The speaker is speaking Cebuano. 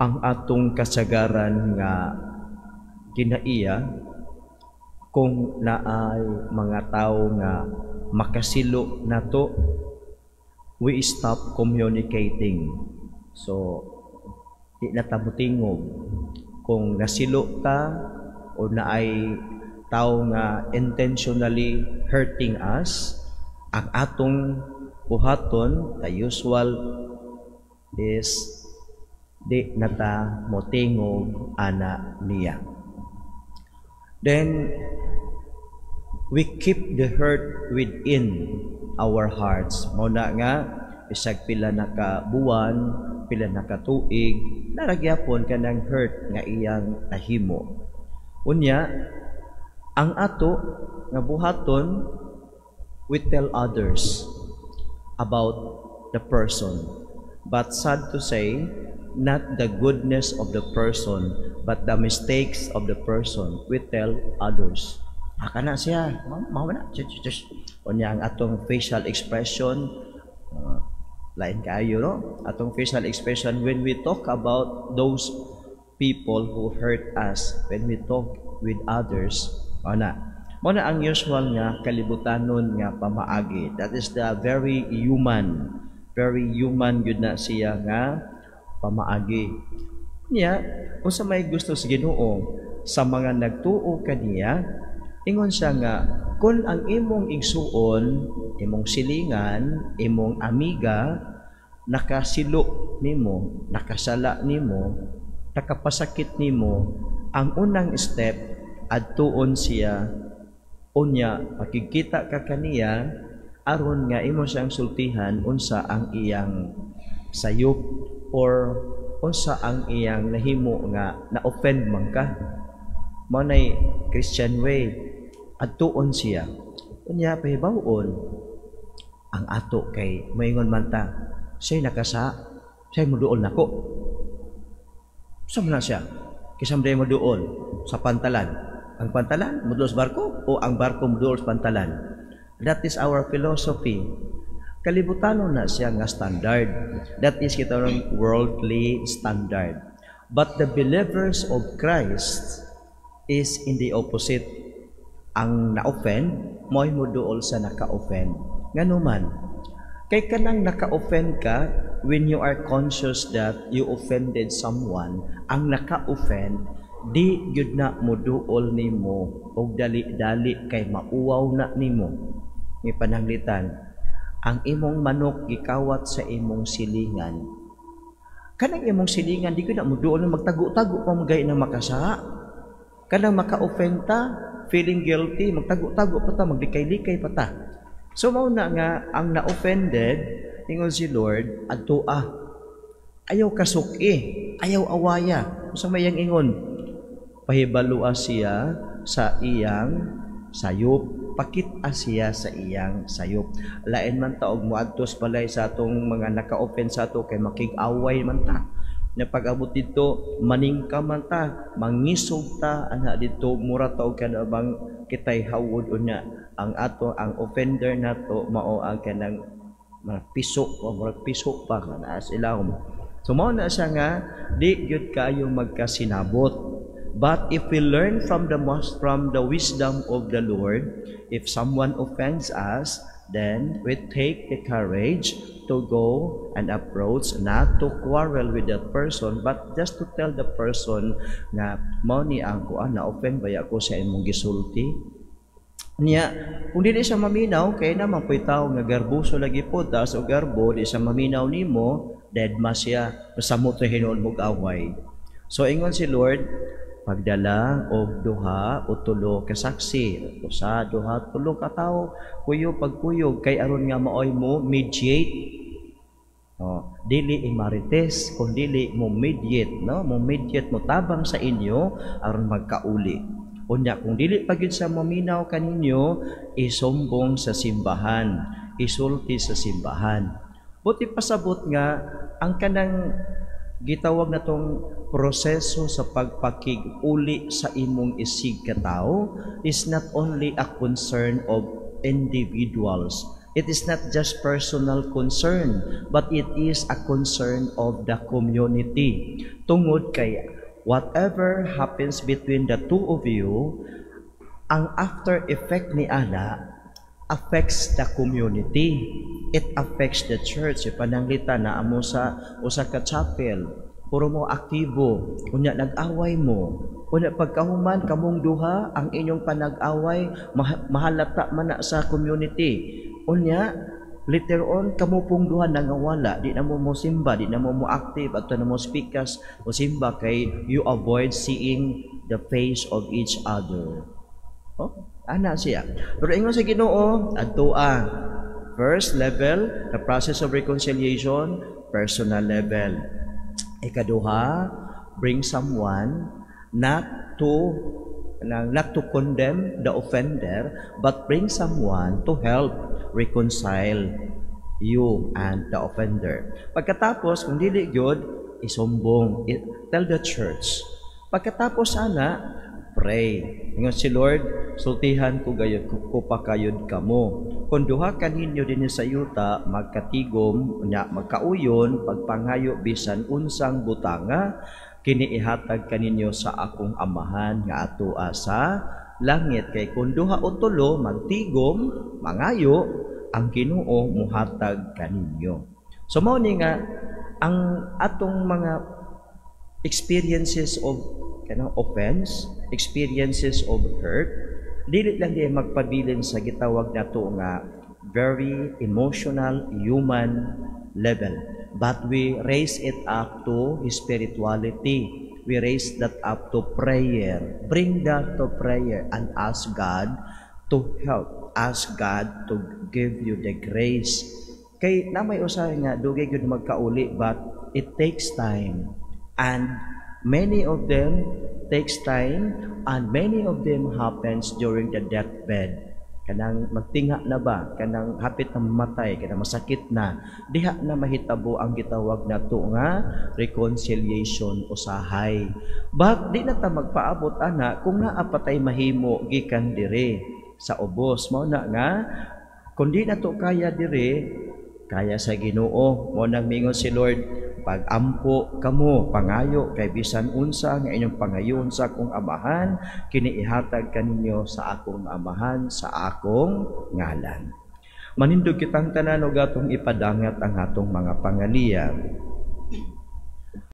Ang atong kasagaran nga kinaiya, kung naay mga tao nga makasilo nato, we stop communicating. So di na ta motingog kung nasilo ta o naay tao nga intentionally hurting us. Ang atong buhaton, the usual is di na ta motingog ana niya. Then we keep the hurt within our hearts. Mao na nga bisag pila na ka buwan, pila na ka tuig, naa ra gyapon kanang hurt nga iyang nahimo. Unya, ang ato nga buhaton, we tell others about the person. But sad to say, not the goodness of the person, but the mistakes of the person, we tell others. "Ah, kana siya, mao na." Unya ang atong facial expression, lain kaayo, no? Atong facial expression when we talk about those people who hurt us, when we talk with others, ana. Mao na ang usual nga kalibutanon nga pamaagi. That is the very human gyud na siya nga pamaagi. Niya, unsa may gusto sa Ginoo sa mga nagtuo kaniya? Ingon siya nga kung ang imong igsuon, imong silingan, imong amiga nakasilo nimo, nakasala nimo, nakapasakit nimo, ang unang step, adtuon siya, unya makigkita ka kaniya aron nga imo siyang sultihan unsa ang iyang sayop or unsa ang iyang nahimo nga na-offend man ka. Mao nay Christian way. Adtuon siya. Unya pahibaw-on ang ato kay moingon man ta, "Siya'y nakasa, siya'y muduol nako. Sa man na siya? Kinsa man moduol sa pantalan? Ang pantalan moduol sa barko o ang barko moduol sa pantalan?" That is our philosophy. Kalibutanon na siya nga standard. That is kita ng worldly standard. But the believers of Christ is in the opposite. Ang na-offend, mo'y moduol sa naka-offend. Ngano man? Kay kanang naka-offend ka, when you are conscious that you offended someone, ang naka-offend, di gyud na moduol nimo og dali-dali kay mauwaw na nimo. May pananglitan, ang imong manok gikawat sa imong silingan. Kanang imong silingan, di gyud na moduol na magtago-tago pa magay na makasa. Kanang maka-offend ta, feeling guilty, magtago-tago pa ta, maglikay-likay pa ta. So mao na nga ang na-offended, ingon si Lord, adtoa. Ayaw kasuki, ayaw awaya. Unsa may iyang ingon? Pahibalua siya sa iyang sayop. Pakit-a siya sa iyang sayop. Lain man ta og moadto sa balay sa atong mga naka-offend sa ato kay makig-away man ta. Na pag-abot didto, maningka man ta, mangisog ta ana didto, mura ta og kanabang kitay hawod. Unya ang ato, ang offender nato mao ang kanang mga piso o murag piso pa nga naa sa ilawom. So mao na siya nga di gyud kaayo magkasinabot. But if we learn from the wisdom of the Lord, if someone offends us, then we take the courage to go and approach, not to quarrel with that person, but just to tell the person nga mao ni ang kuan, na offend baya ko sa imong gisulti. Niya, kung dili siya maminaw, kay naman po'y tao nga garboso lagi po, taas o garbo, di siya maminaw nimo, dead ma siya, basta mo to hinuon mo away. So ingon si Lord, pagdala og duha o tulo ka saksi, usa, duha, tulo ka tawo, kuyog pagkuyog kay aron nga maoy mo mediate. Oh, dili imarites kun dili mo mediate, no? Mo mediate, mo tabang sa inyo aron magkauli. Unya kung dili pa gyud sa maminaw kaninyo, isumbong sa simbahan, isulti sa simbahan. Buti pasabot nga ang kanang gitawag na tong proseso sa pagpakig-uli sa imong isig katawo is not only a concern of individuals. It is not just personal concern, but it is a concern of the community. Tungod kay whatever happens between the two of you, ang after effect ni ana affects the community. It affects the church. Pananglita naa mo sa usa ka chapel, puro mo aktibo, unya nag-away mo. Unya pagkahuman kamong duha, ang inyong panag-away mahalata man na sa community. Unya later on kamo pong duha nangawala, di na mo mosimba, di na mo mo active adto na mo speakers mo simba kay you avoid seeing the face of each other. Oh, ana siya. Pero ingon sa Ginoo, adtoa. First level, the process of reconciliation, personal level. Ikaduha, bring someone not to condemn the offender, but bring someone to help reconcile you and the offender. Pagkatapos, kung dili gyud, isumbong, tell the church. Pagkatapos ana, pray. Ingon si Lord, "Sultihan ko gayud ko pakayod kamo. Kung duha kaninyo dinhi sa yuta magkatigom nya magkauyon pagpangayo bisan unsang butanga, kini ihatag kaninyo sa akong Amahan nga atoa sa langit, kay kung duha o tulo magtigom mangayo, ang Ginoo muhatag kaninyo." So mao ni nga ang atong mga experiences of kanang offense, experiences of hurt, dili lang di magpabilin sa gitawag nato nga very emotional human level, but we raise it up to spirituality. We raise that up to prayer. Bring that to prayer and ask God to help. Ask God to give you the grace. Kay na may usahay nga dugay gyud magkauli, but it takes time. And many of them takes time and many of them happens during the deathbed, kanang magtinga na ba, kanang hapit na mamatay, kanang masakit na, diha na mahitabo ang gitawag nato nga reconciliation usahay. But di na ta magpaabot ana kung naa pa tay mahimo gikan dire sa ubos. Mao na nga kung di na to kaya dire, kaya sa Ginoo. Mao nang mingon si Lord, "Pagampo kamo, pangayo, kay bisan unsa nga inyong pangayon sa akong Amahan, kini ihatag kaninyo sa akong Amahan sa akong ngalan." Manindog kitang tanan ug atong ipadangat ang atong mga pangaliya.